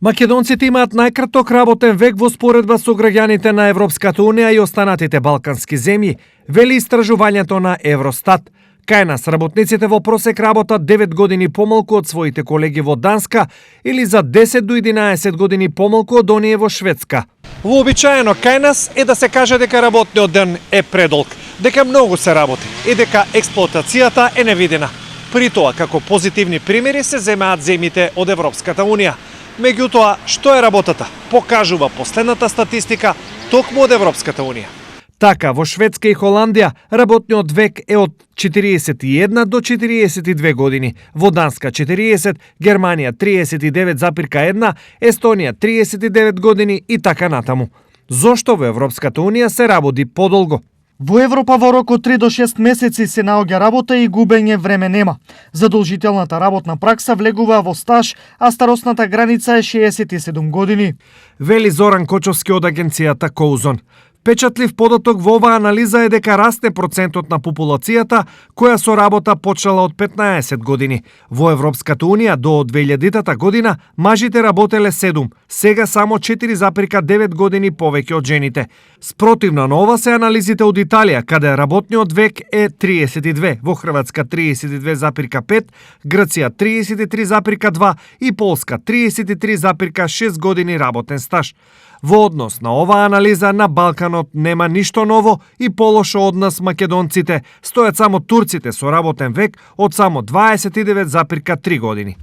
Македонците имаат најкраток работен век во споредба со граѓаните на Европската Унија и останатите балкански земји, вели истражувањето на Евростат. Кај нас работниците во просек работат 9 години помалку од своите колеги во Данска или за 10 до 11 години помалку од оние во Шведска. Вообичаено кај нас е да се каже дека работниот ден е предолг, дека многу се работи и дека експлоатацијата е невидена. При тоа, како позитивни примери се земаат земјите од Европската Унија. Меѓутоа, што е работата? Покажува последната статистика токму од Европската Унија. Така, во Шведска и Холандија работниот век е од 41 до 42 години, во Данска 40, Германија 39,1, Естонија 39 години и така натаму. Зошто во Европската Унија се работи подолго? Во Европа во рок од 3 до 6 месеци се наоѓа работа и губење време нема. Задолжителната работна пракса влегува во стаж, а старосната граница е 67 години. Вели Зоран Кочовски од агенцијата Коузон. Печатлив податок во оваа анализа е дека расте процентот на популацијата која со работа почнала од 15 години. Во Европската Унија до 2000 година мажите работеле 7, сега само 4,9 години повеќе од жените. Спротивно на ова се анализите од Италија, каде работниот век е 32, во Хрватска 32,5, Грција 33,2 и Полска 33,6 години работен стаж. Во однос на оваа анализа на Балканот нема ништо ново и полошо од нас македонците, стојат само турците со работен век од само 29,3 години.